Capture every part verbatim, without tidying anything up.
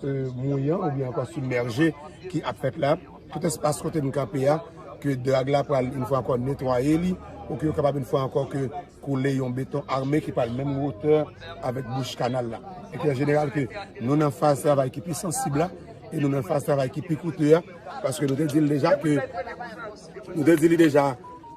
mouyan oubyen ankò sibmèje ki ap fèt la. Tout espas kote n kanpe a, ke drag la pral yon fwa ankò netwaye li, pou ke yo kapab yon fwa ankò ke koule yon beton ame ki pral menm wotè avèk bouch kanal la. E ke an jeneral ke nou nan faz travay ki pi sansib la, e nou nan faz travay ki pi koute a, paske nou te di l deja ke, nou te di li deja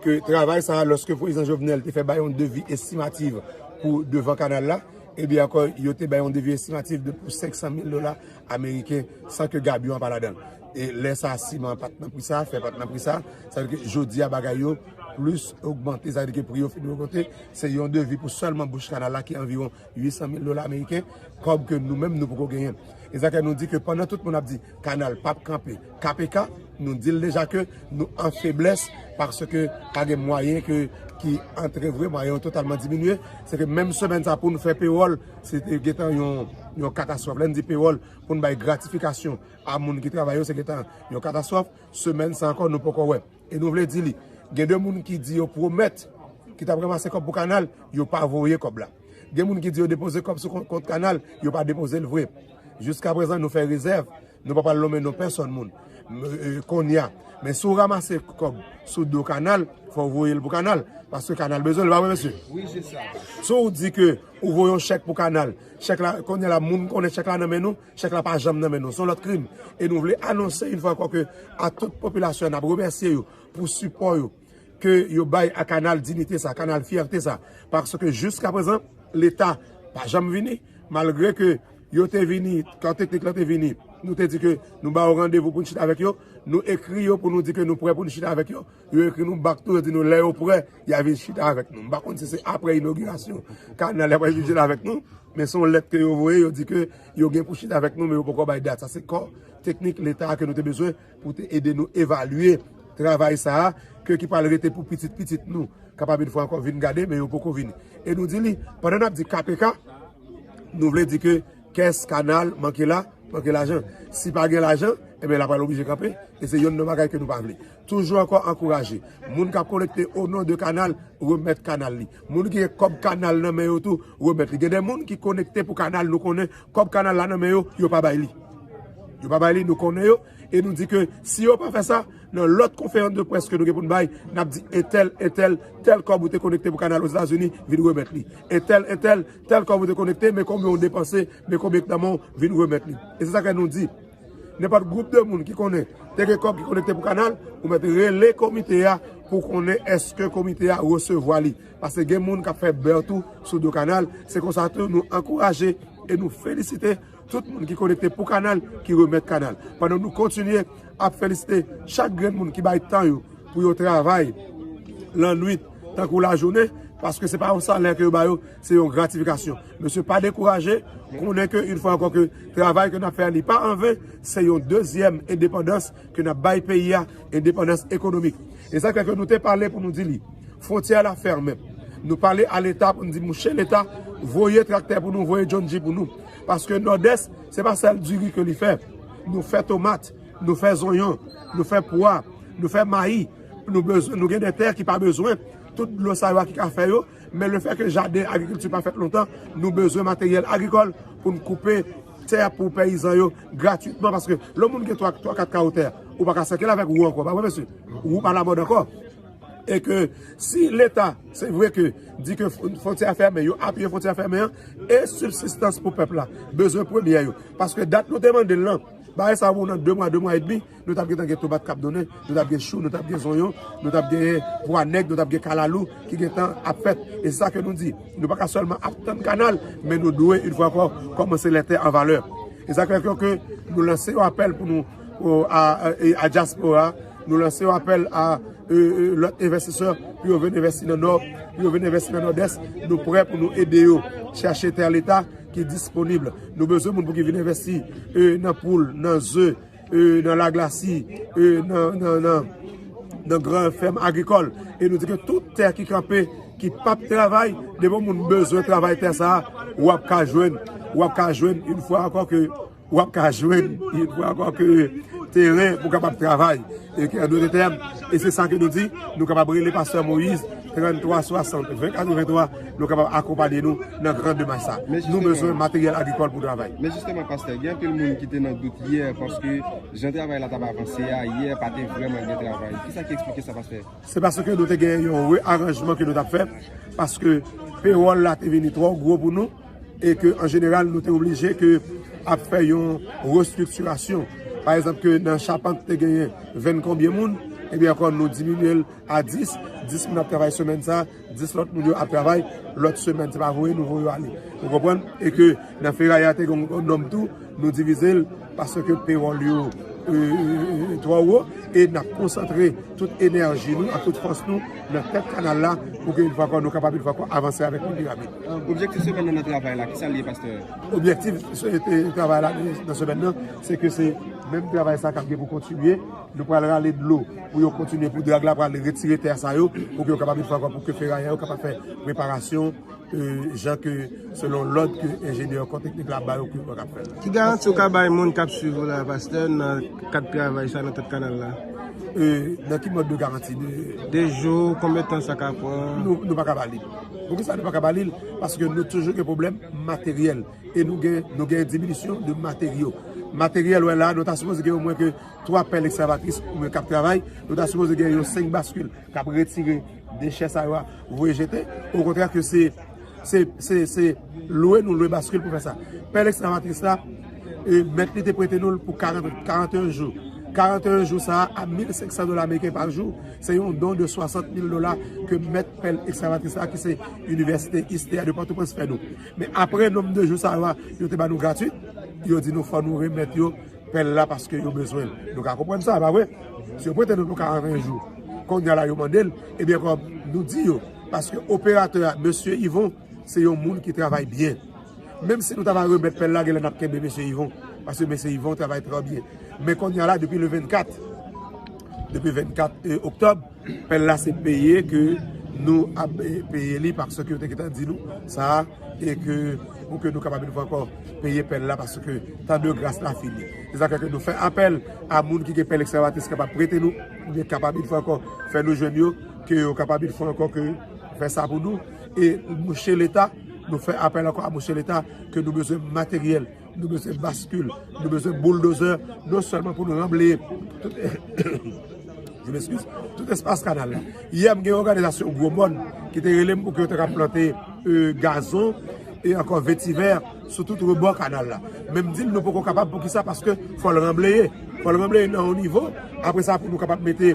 ke travay sa a, lòske prezidan Jovenel te fè bay yon devi estimativ pou devan kanal la, ebyen ankò, yo te bay yon devi estimativ de pou senk san mil dola ameriken san ke gabyon an pa ladan l. E lè sa a, siman an pa t nan pri sa, fè pa t nan pri sa, sa vle di ke jodi a bagay yo plis ogmante, sa vle di ke pri yo fin ogmante, se yon devi pou sèlman bouch kanal la ki anviwon uit san mil dola ameriken, kòb ke nou menm nou poko genyen. E sa fè nou di ke pandan tout moun ap di kanal p ap kanpe, K P K, nou di l deja ke nou an feblès, paske pa gen mwayen ke, ki antre vre, mwayen yo totalman diminye. Se ke menm semèn sa pou nou fè pewòl, se te gentan yon, yon katastwòf. Lè n di pewòl, pou n bay gratifikasyon a moun ki travay yo, se gentan yon katastwòf. Semèn sa ankò, nou poko wè. E nou vle di li, gen de moun ki di yo pwomèt ki t ap ranmase kòb pou kanal, yo pa voye kòb la. Gen moun ki di yo depoze kòb sou kont, kont kanal, yo pa depoze l vre. Jiskaprezan, nou fè rezèv, nou pa pral lonmen non pèsòn moun. M-, e, kounye a. Men si w ranmase kòb sou do kanal, fò w voye l pou kanal, paske kanal bezwen l, pa vre, mesye? Wi, se sa. Si w di ke ou voye yon chèk pou kanal, chèk la, kounye a la, moun konnen chèk la nan men nou, chèk la pa janm nan men nou. Se yon lòt krim. E nou vle anonse yon fwa ankò ke a tout popilasyon an, n ap remèsye yo pou sipò yo ke yo bay a kanal diyite sa, kanal fyète sa. Paske jiskaprezan, Leta pa janm vini, malgre ke yo te vini, kan teknik lan te vini, nou te di ke nou ba yo randevou pou n chita avèk yo, nou ekri yo pou nou di ke nou prè pou n chita avèk yo. Yo ekri nou bak tou, yo di nou lè yo prè, y a vin chita avèk nou. M pa konn si se apre inogirasyon kanal y ap vin chita avèk nou, men se yon lèt ke yo voye, yo di ke yo gen pou chita avèk nou, men yo poko bay dat. Sa se kò teknik Leta a ke nou te bezwen pou te ede nou evalye travay sa a, ke ki pral rete pou pitit pitit nou, kapab yon fwa ankò vin gade, men yo poko vini. E nou di li, pandan n ap di K P K, nou vle di ke kès kanal manke la, manke lajan. Si pa gen lajan, ebyen, l ap pral oblije kanpe, e se yonn nan bagay ke nou pa vle. Toujou ankò ankouraje moun k ap konekte o non de kanal, remèt kanal li. Moun ki gen kòb kanal nan men yo tou, remèt li. Gen de moun ki konekte pou kanal, nou konnen kòb kanal la nan men yo, yo pa bay li. Yo pa bay li, nou konnen yo, e nou di ke si yo pa fè sa, nan lòt konferans de près ke nou gen pou n bay, n ap di entèl, entèl, tèl kòb ou te konekte pou kanal Ozetazini, vin remèt li. Entèl, entèl, tèl kòb ou te konekte, men konbyen ou depanse, men konbyen k nan men w, vin remèt li. E se sa fè nou di, nenpòt gwoup de moun ki konnen te gen kòb ki konekte pou kanal, ou mèt rele komite a pou konnen èske komite a resevwa li. Paske gen moun k ap fè bè tou sou do kanal. Se konsa tou nou ankouraje e nou felisite tout moun ki konekte pou kanal, ki remèt kanal. Pandan nou kontinye ap felisite chak grenn moun ki bay tan yo pou yo travay lannwit tankou lajounen, paske se pa yon salè ke yo ba yo, se yon gratifikasyon. Mesye, pa dekouraje, konnen ke yon fwa ankò ke travay ke n ap fè a, li pa anven, se yon dezyèm endepandans ke n ap bay peyi a, endepandans ekonomik. E sa fè ke nou te pale pou nou di li, fwontyè la fèmen. Nou pale a Leta pou nou di, mouche Leta, voye traktè pou nou, voye John G pou nou. Paske Nòdès, se pa sèl diri ke li fè. Nou fè tomat, nou fè zonyon, nou fè pwa, nou fè mayi. Nou bezwen, nou gen de tè ki pa bezwen tout dlo sa yo a ki ka fè yo, men lefètke jaden agrikilti pa fèt lontan, nou bezwen materyèl agrikòl pou n koupe tè pou peyizan yo gratwitman, paske lè yon moun gen twa, twa, kat kawo tè, ou pa ka sèkile avèk wou ankò, pa vre, mesye? Wou pa lamòd ankò. E ke si Leta, se vre ke di ke fwontyè a fèmen, yo apiye fwontyè a fèmen an, e sibsistans pou pèp la, bezwen premyè yo. Paske dat nou te mande l lan, bagay sa pou nan de mwa, de mwa edmi, nou t ap gentan gen tomat k ap donnen, nou t ap gen chou, nou t ap gen zonyon, nou t ap gen pwa nèg, nou t ap gen kalalou ki gentan ap fèt. E se sa ke nou di. Nou pa ka sèlman ap tann kanal, men nou dwe, yon fwa ankò, kòmanse lè tè an valè. E sa fè ke nou lanse yon apèl pou nou, o, a, a, a dyaspora, nou lanse yon apèl a, e, e, lòt envestisè pou yo vin envesti nan Nò, pou yo vin envesti nan Nòdès. Nou prè pou nou ede yo chèche tè Leta ki disponib. Nou bezwen moun pou ki vin envesti, e, nan poul, nan ze, e, nan laglasi, e, nan, nan, nan, nan gran fèm agrikòl. E nou di ke tout tè ki kanpe, ki p ap travay, depi yon moun bezwen travay tè sa a, w ap ka jwenn, w ap ka jwenn yon fwa ankò ke, w ap ka jwenn yon fwa ankò ke teren pou kapab travay. E ke, an dòt tèm, e se sa ke nou di, nou kapab rele pastè Moïse, tranntwa swasant ven katrevenntwa, nou kapab akonpaye nou nan gran demach sa. Nou bezwen materyèl agrikòl pou travay. Men jisteman, pastè, gen anpil moun ki te nan dout yè paske jan travay la t ap avanse a, yè pa te vrèman gen travay. Kisa ki eksplike sa, pastè? Se paske nou te gen yon rearanjman ke nou t ap fè, paske pewòl la te vini twò gwo pou nou, e ke an jeneral nou te oblije ke ap fè yon restriktirasyon. Pa egzanp, ke nan chapant te genyen venn konbyen moun, ebyen ankò nou diminye l a dis, dis moun ap travay semèn sa, dis lòt moun yo ap travay lòt semèn, se pa voye nou voye yo ale. Ou konprann? E ke nan ferayè a te gen yon nonm tou, nou divize l paske pewòl yo twò wo, e n ap konsantre tout enèji nou ak tout fòs nou nan tèt kanal la pou ke yon fwa ankò nou kapab yon fwa ankò avanse avèk moun pi rapid. Objektif semèn nan nan travay la, kisa l ye, pastè? Objektif travay la nan semèn nan, se ke se menm travay sa k ap gen pou kontinye. Nou pral rale dlo pou yo kontinye pou drag la pral retire tè sa yo, pou ke yo kapab yon fwa ankò pou ke ferayè yo kapab fè reparasyon jan ke selon lòd ke enjenyè kò teknik la ba yo ke yo p ap fè l. Ki garanti w ka bay moun k ap swiv ou la, pastè, nan kad travay sa nan tèt kanal la? Nan ki mòd de garanti? De jou, konbyen tan sa ka pran? Nou pa ka ba li l. Poukisa nou pa ka ba li l? Paske nou toujou gen pwoblèm materyèl e nou gen nou gen diminisyon de materyo. Materyèl, wè la, nou ta sipoze gen omwen ke twa pèl ekskavatris oubyen k ap travay, nou ta sipoze gen yon senk baskil k ap retire dechè sa yo a, voye jete. Okontrè ke se se se se lwe nou lwe baskil pou fè sa. Pèl ekskavatris la, e, mèt li te prete nou l pou karant, karanteyen jou. Karanteyen jou sa a, a mil senk san dola ameriken pa jou, se yon don de swasant mil dola ke mèt pèl ekskavatris la, ki se Inivèsite East a de Pòtoprens, fè nou. Men apre nonb de jou sa yo a, yo te ba nou gratwit, yo di nou fò nou remèt yo pèl la paske yo bezwen l. Nou ka konprann sa, pa vre? Si yo prete nou pou karanteyen jou, kounye a la yo mande l, ebyen kòm nou di yo, paske operatè a, mesye Yvon, se yon moun ki travay byen. Menm si nou ta va remèt pèl la, genlè n ap kenbe mesye Yvon, paske mesye Yvon travay trè byen. Men kounye a la, depi le vennkat, depi vennkat oktòb, pèl la se peye ke nou ap peye li, paske yo te gentan di nou sa, e ke pou ke nou kapab yon fwa ankò peye pèl la, paske tan de gras la fini. Se sa k fè ke nou fè apèl a moun ki gen pèl ekskavatris kapab prete nou, oubyen kapab yon fwa ankò fè nou jwenn yo, ke yo kapab yon fwa ankò ke fè sa pou nou. E mouche Leta, nou fè apèl ankò a mouche Leta ke nou bezwen materyèl, nou bezwen baskil, nou bezwen bouldozè, non sèlman pou nou ranbleye tout, je m'excuse, tout espas kanal la. Yè, m gen yon òganizasyon Gwo Mòn ki te rele m pou ke yo te ka plante, e, gazon e ankò vetivè sou tout rebò kanal la. Men m di l nou poko kapab, poukisa? Paske fò l ranbleye. Fò l ranbleye nan yon nivo, apre sa pou nou kapab mete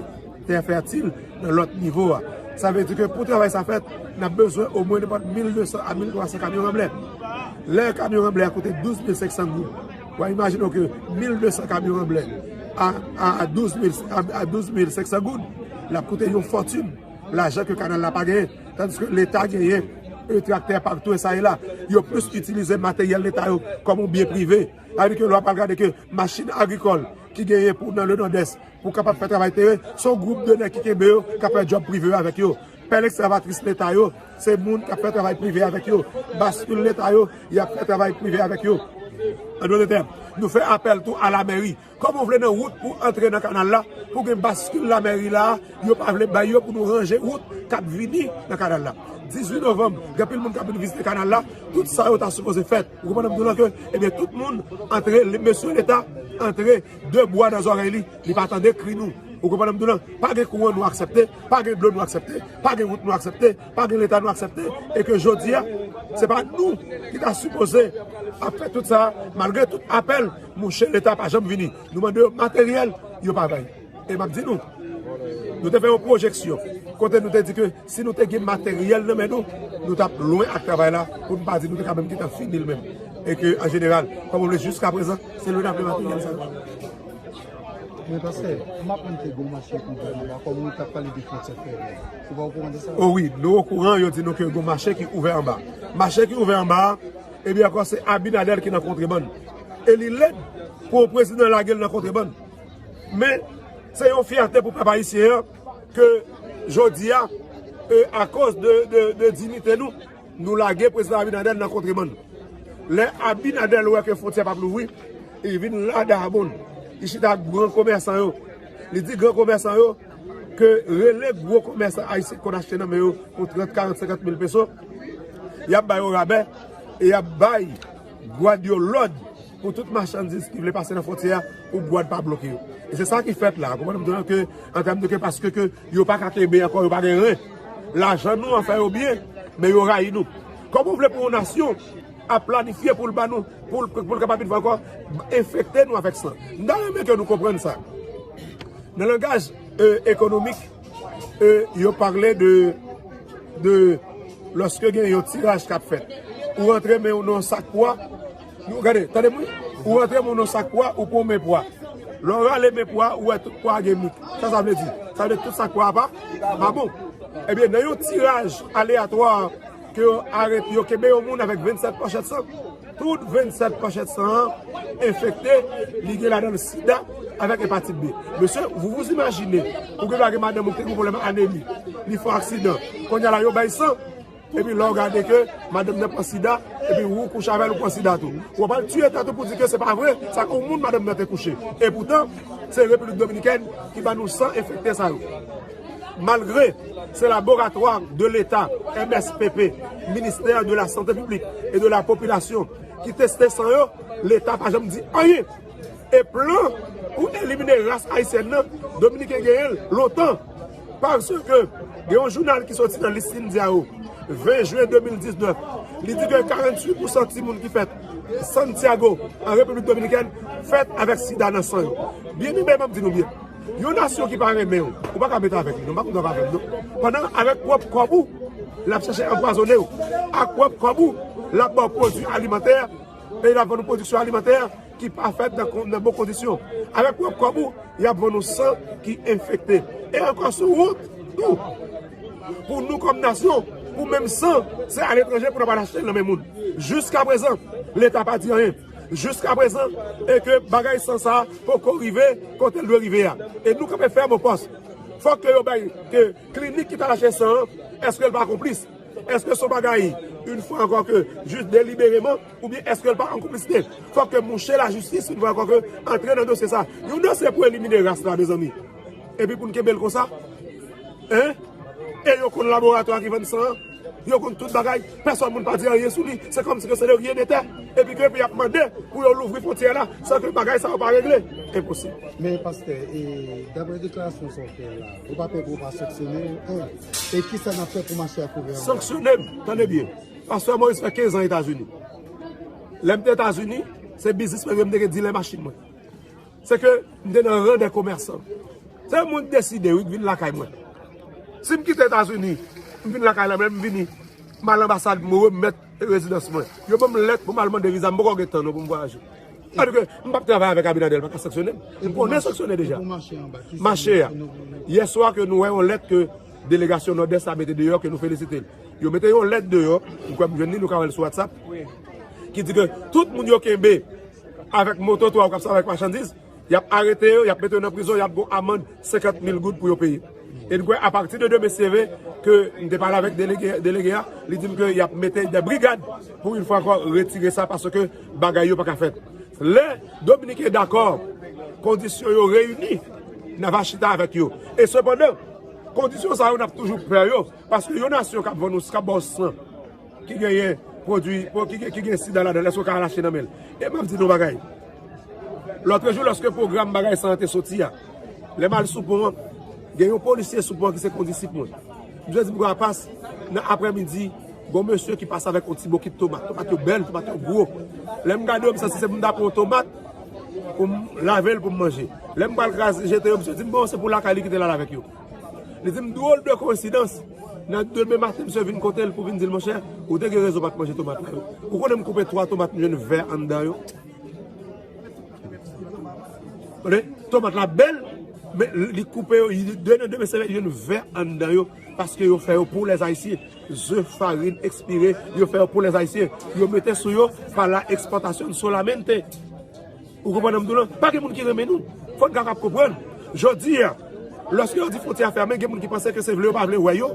tè fètil nan lòt nivo a. Sa vle di ke pou travay sa fèt, n ap bezwen omwen nenpòt mil de san a mil twa san kamyon ranblè. Lè kamyon ranblè a koute douz mil senk san goud, w a imajine w ke mil de san kamyon ranblè a, a, a douz mil, a, a douz mil senk san goud, l ap koute yon fòtin, lajan ke kanal la pa genyen, tandiske Leta genyen, e, traktè patou e sa e la. Yo plis itilize materyèl Leta yo kòm yon byen prive. Sa vle di ke lè w ap al gade ke machin agrikòl ki genyen pou nan le Nòdès, pou kapab fè travay teren, se yon gwoup de nèg ki kenbe yo, k ap fè djòb prive yo avèk yo. Pèl ekskavatris Leta yo, se moun k ap fè travay prive avèk yo. Baskil Leta yo, y ap fè travay prive avèk yo. An dòt tèm, nou fè apèl tou a lamèri. Kòman w vle nan wout pou antre nan kanal la, pou gen baskil lamèri la, yo pa vle bay yo pou nou ranje wout k ap vini nan kanal la. Dizuit novanm, gen anpil moun k ap vin vizite kanal la, tout sa yo ta sipoze fèt. Ou konprann m di w lan ke, ebyen, tout moun antre, mesye Leta antre de bwa nan zòrèy li, li pa tande kri nou. Ou konprann m di w lan? Pa gen kouran nou aksepte, pa gen dlo nou aksepte, pa gen wout nou aksepte, pa gen Leta nou aksepte, e ke jodi a, se pa nou ki ta sipoze ap fè tout sa, malgre tout apèl, mouche Leta pa janm vini. Nou mande yo materyèl, yo pa bay. E m ap di nou, nou te fè yon pwojeksyon kote nou te di ke si nou te gen materyèl nan men nou, nou t ap lwen ak travay la, pou n pa di nou te ka menm gentan fini l menm. E ke, an jeneral, kòm w vle, jiskaprezan, se lwen n ap lwen materyèl sa yo. Men pastè, m aprann ke gon mache ki ouvè anba, kòm nou t ap pale de fwontyè fèmen. Ou pa okouran de sa? O wi, nou okouran, yo di nou ke gon mache ki ouvè anba. Mache ki ouvè anba a, ebyen ankò se Abinader ki nan kontrebann. E li lèd pou yon prezidan lage l nan kontrebann. Men, se yon fyète pou pèp ayisyen an ke jodi a, e, akoz de, de, de diyite nou, nou lage prezidan Abinader nan kontrebann. Lè Abinader wè ke fwontyè p ap louvri, li vin la Dayabonn. Li chita ak gran komèsan yo. Li di gran komèsan yo, ke rele gwo komèsan ayisyen ki konn achte nan men yo pou trant, karant, senkant mil peso, y ap ba yo rabè e y ap bay gwad yo lòd pou tout machandiz ki vle pase nan fwontyè a pou gwad pa bloke yo. E se sa ki fèt la. Konprann m di w ke an tèm de ke paske ke yo pa ka kenbe ankò, yo pa gen ren. Lajan nou an fè yo byen, men yo rayi nou. Kòman w vle pou yon nasyon ap planifye pou l ba nou, pou l, pou l kapab vin fè ankò enfekte nou avèk san? M ta renmen ke nou konprann sa. Nan langaj, e, ekonomik, e, yo pale de, de lòske gen yon tiraj k ap fèt. Ou rantre men w nan yon sak pwa, nou, gade, tande m wi. Ou rantre men w nan yon sak pwa, ou pran men pwa. Lè w rale men pwa, ou wè tout pwa gen mik. Sa sa vle di? Sa vle di tout sak pwa pa, pa bon. Ebyen, nan yon tiraj aleyatwa, ke yo arete, yo kenbe yon moun avèk vennsèt pòchèt san. Tout vennsèt pòchèt san an enfekte, li gen ladan l sida avèk epatit B. Mesye, vous vous imaginez, ou gen lage madanm ou ki te gen pwoblèm anemi, li fè aksidan. Kounye a la, yo bay san, epi lè w gade ke madanm nan pran sida, epi ou kouche avè l, ou pran sida tou. Ou ap al tiye tèt ou pou di ke se pa vre, sa ke yon moun madanm nan te kouche. Epoutan, se Repiblik Dominikèn ki ba nou san enfekte sa yo. Malgre se Laboratoire de l'État, M S P P, Ministère de la Santé Publique et de la Population, ki teste san yo, Leta pa janm di anyen. E plan pou elimine ras ayisyèn nan, Dominiken genyen l lontan. Paske gen yon jounal ki soti nan Listín Diario, ven jen de mil diznèf, li di ke karanntuit pousan timoun ki fèt Santiago, an Repiblik Dominikèn, fèt avèk sida nan san yo. Byeneme, m ap di nou byen. Yon nasyon ki pa renmen w, ou pa ka mete avèk li, non, m pa kontan avè l, non. Pandan avèk pwòp kòb ou, l ap chèche anpwazonnen w. Ak pwòp kòb ou, l ap ba w pwodui alimantè, e l ap vann ou pwodiksyon alimantè ki pa fèt nan kon-, nan bon kondisyon. Avèk pwòp kòb ou, y ap vann ou san ki enfekte. E ankò sou wont tou. Pou nou kòm nasyon, pou menm san, se aletranje pou n ap al achte l nan men moun. Jiskaprezan, Leta pa di anyen. Jiskaprezan, e ke bagay san sa a poko rive kote l dwe rive a. E nou kanpe fèm o pòs. Fòk ke yo bay, ke klinik ki t al achte san an, èske l pa konplis? Èske se yon bagay, yon fwa ankò, ke jis delibereman, oubyen èske l pa an konplisite? Fòk ke mouche lajistis, yon fwa ankò, ke antre nan dosye sa. Yon dosye pou elimine ras la, mezanmi. Epi pou n kenbe l konsa? Hein? E yo konn laboratwa ki vann san an? Yo konn tout bagay? Pèsòn moun pa di anyen sou li. Se kòmsi ke se de rien n'était. Epi ke, epi y ap mande pou yo louvri fwontyè la san ke bagay sa yo pa regle. Enposib. Men, pastè, e, daprè deklarasyon sa w fè la, ou pa pè pou yo pa sanksyone w, en? E kisa n ap fè pou mache ak gouvènman? Sanksyone m, tande byen. Pastè Moïse fè kenz an Etazini. Lè m te Etazini, se biznis mwen, m te gen dilè machin mwen. Se ke m te nan ran dè komèsan. Se moun ki deside, wi, k vin lakay mwen. Si m kite Etazini, m vin lakay la, men m vini, m al anbasad, m remèt rezidans mwen. Yo ban m lèt pou m al mande viza, m poko gen tan non pou m vwayaje. Paske m p ap travay avèk Abinader, l pa ka sanksyone m. M konnen sanksyone deja. Mache a. Yè swa ke nou wè yon lèt ke delegasyon Nòdès la mete deyò, ke nou felisite l. Yo mete yon lèt deyò, m kwè m jwenn li, nou ka wè l sou WhatsApp, ki di ke tout moun yo kenbe avèk moto twa ou k ap sèvi avèk machandiz, y ap arete yo, y ap mete yo nan prizon, y ap gon amann senkant mil goud pou yo peye. E n kwè apati de demen seve ke m te pale avèk delege, delege a, li di m ke y ap mete de brigad pou yon fwa ankò retire sa paske bagay yo pa ka fèt. Lè Dominiken dakò, kondisyon yo reyini, n a va chita avèk yo. E sepandan, kondisyon sa yo n ap toujou pè yo, paske yon nasyon k ap vann ou, k ap ba w san, ki genyen pwodui, ki gen, ki gen sida ladan l, èske w ka al achte nan men l? E m ap di nou yon bagay. Lòtrejou, lòske pwogram bagay sa a te soti a, lè m al sou pon an, gen yon polisye sou pon an ki se kondisip mwen. Misye di m, "Rapas, nan aprèmidi, gon mesye ki pase avèk yon ti bokit tomat. Tomat yo bèl, tomat yo gwo." Lè m gade yo, m santi se pou m ta pran yon tomat, pou m lave l, pou m manje. Lè m pral kraze, jete yo, misye di m, "Bon, se pou lakay li ki te la avèk yo." Li di m, "Dwòl de koyensidans." Nan demen maten, misye vin kote l pou vin di l, "Monchè, ou te gen rezon pa t manje tomat la yo. Ou konnen m koupe twa tomat, m jwenn vè anndan yo." Tande, tomat la bèl, men li koupe yo, li de nan demen seve, li jwenn vè anndan yo, paske yo fè yo pou lèzayisyen. Ze, farin, ekspire, yo fè yo pou lèzayisyen. Yo mete sou yo, pa la ekspòtasyon solamente. Ou konprann m di w lan? Pa gen moun ki renmen nou. Fò n kapab konprann. Jodi a, lòske yo di fwontyè a fèmen, gen moun ki panse ke se vle yo pa vle wè yo.